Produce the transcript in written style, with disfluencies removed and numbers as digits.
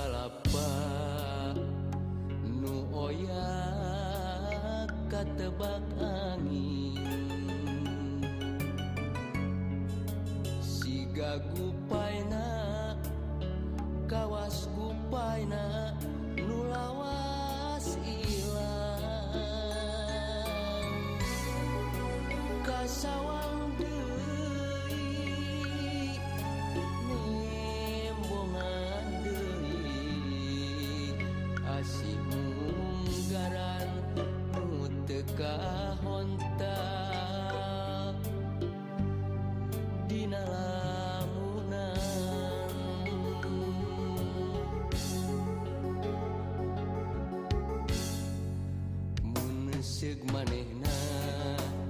Kalapa nu oyak katebak angin, siga gupaina kawas gupaina nu lawas ilang kasawang deui nembongan deui asih munggaran nu teu kahonta dina lamunan. Mun seug maneh.